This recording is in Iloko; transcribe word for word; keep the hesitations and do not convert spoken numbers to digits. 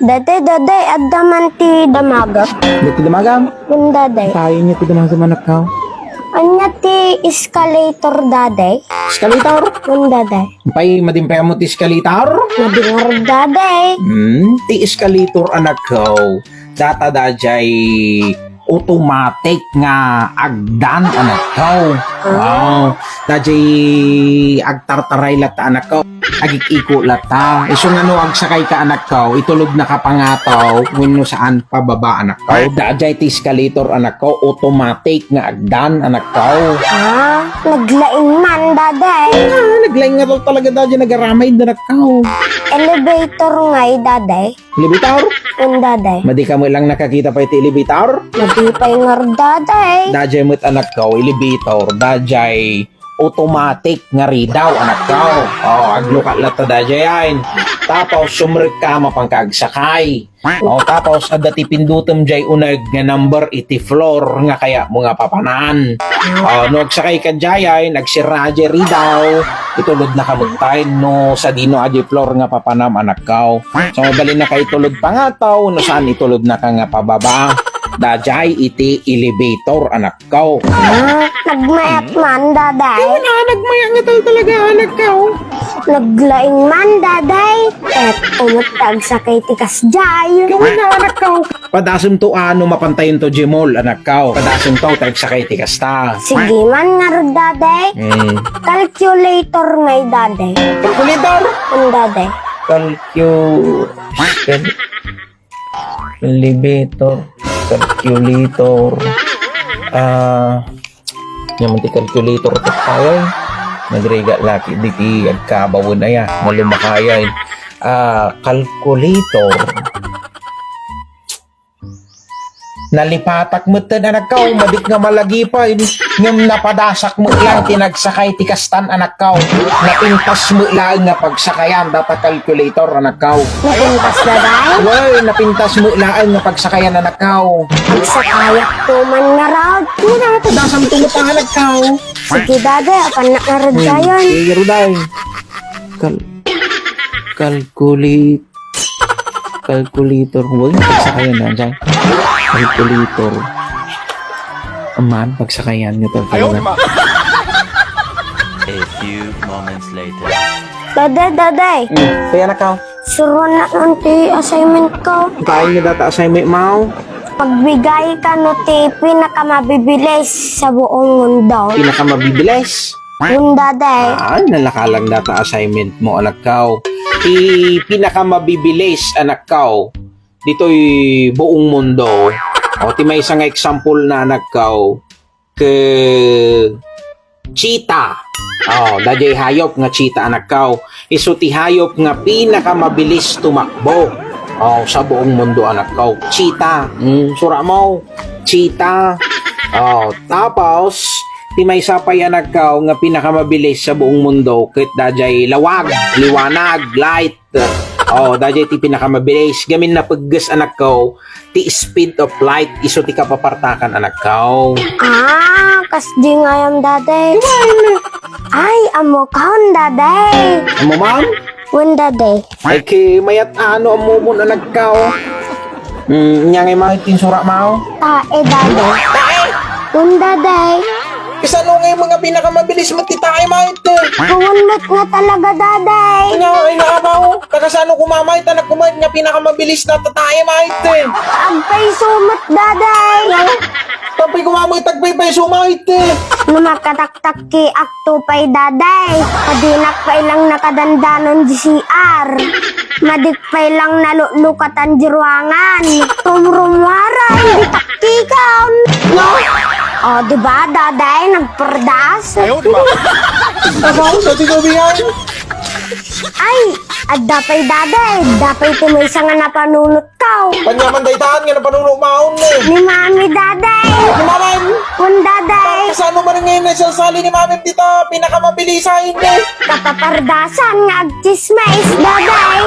Daday, daday, adda man ti damagak. Adda ti damagam? Wen, daday. Tayo niya ti damagam, anakko. Ania ti escalator, daday? Escalator? Wen, daday. Pay, madimpay mo ti escalator? Madi ngarud, daday. Hmm, ti escalator, anakko. Data dajay automatic nga agdan, anakko. Ah. Wow. Dajay agtartaray latta, anakko. Agik-iko latta. Isu nga no agsakayka, anakko, itulodnaka pangataw wenno saan pababa, anakko. Dajay ti escalator, anakko, automatic nga agdan, anakko. Ah, naglaing man, daday. Ah, naglaing nga talaga, daday, nagaramay, anakko. Elevator ngay, daday. Elevator? Wen, daday. Madi ka met lang nakakita pay ti elevator? Madi pay ngarud, daday. Dajay met, anakko, elevator. Dajay automatic nga ridaw, anakko. Oh, aglukat latta dajay ay. Tapos, sumrekka, mapanka agsakay. Oh, tapos, adda ti pindutem jay uneg nga number iti floor nga kayatmo nga papanaan. Oh, no agsakayka jay ay, nagsirra jay ridaw, itulodnaka met tay no sadino a jay floor nga papanam, anakko. So, mabalinnaka itulod pangataw, no saan itulodnaka nga pababa. Dajay iti elevator, anakko. Ah, nagmayak man, daday. Wen, ah, nagmayak nga tal-, talaga, anakko. Naglaing man, daday. Ket umut agsakay ti kasjay. Wen, ah, anakko. Padasem to, ano, mapantayon to, Jimol, anakko. Padasem to, ta agsakay ti kasta. Sige man ngarud, daday. Hmm. Calculator ngay, daday. Calculator? Wen, daday. Calcu-, cal-, elevator, calculator. Ah, ania man ti calculator ket pay. Nagrigat la ket diti agkabawen aya, nga lumakay ay. Ah, calculator. Nalipatak metten, anakko, madik nga malagipay, ngem napadasak met lang ti nagsakay ti kastan, anakko. Napintas met laeng nga pagsakayan data calculator, anakko. Napintas, daday? Wen, napintas met laeng nga pagsakayan, anakko. Agsakayakto man ngarud. Wen, napadasanto met, anakko. Sige, daday, apannak ngarud. Hmm, dayon. Sige, ruday. Kal-, calculate. Calculator. Wen, pagsakayan na, jay. Calculator. Aman, pagsakayan nga talaga. A few moments later. Daday, daday. Hmm, kaya, anakko. Suruannak ti assignmentko. Kain nga data assignment mo? Pagbigay kano ti pinakamabibilis sa buong mundo. Pinakamabibilis? Wen, daday. Ah, nalaka lang data assignment mo, anakko. Ti pinakamabibilis, anakko, ditoy buong mundo. O, ti maysa nga example na, anakko, ke cheetah. O, dajay hayop nga cheetah, anakko. Isu ti hayop nga pinakamabilis tumakbo. O, sa buong mundo, anakko. Cheetah. Hmm, sura mo. Cheetah. O, tapos, ti maysa pay, anakko, nga pinakamabilis sa buong mundo, ket dajay lawag, liwanag, light. O, dajay ti pinakamabilis. Gamin napegges, anakko, ti speed of light, isu ti kapapartakan, anakko. Ah, kasdi ngay, daday. Ay, ammokon, daday. Ammo man? Wen, daday. Ay, ki mayat ano, ammomon, anakko. Hmm, ania ngay man ti insura mo? Tae, daday. Tae? Wen, daday. Kasano ngay nga pinakamabilis met ti tae, mayat? Kawan met nga talaga, daday. Ania, ay, naabaw. Kasano koma, mayat, anak ko, mayat, nga pinakamabilis na tae, mayat? Agpayso met, daday. Tapay koma, mayat, agpaypayso, mayat. No makataktakkiak to pay, daday. Adinak pay lang nakadandanon di C R. Madik pay lang nalutlukatan di ruangan. Rumrumwara, hindi taktikan. O, di ba, daday, nagperdas? Ayaw, di ba? Ako, sa di ko bigay. Ay, adda pay, daday. Adda pay ti maysa nga napanunot ko. Ania man daytan nga napanuno maon, eh? Ni Mami, daday. Ni Mami? Kun, daday. Kasano man ngay nga isalsali ni Mami dita? Pinakamabilisan, eh. Kapapardasan nga agtsismis, daday.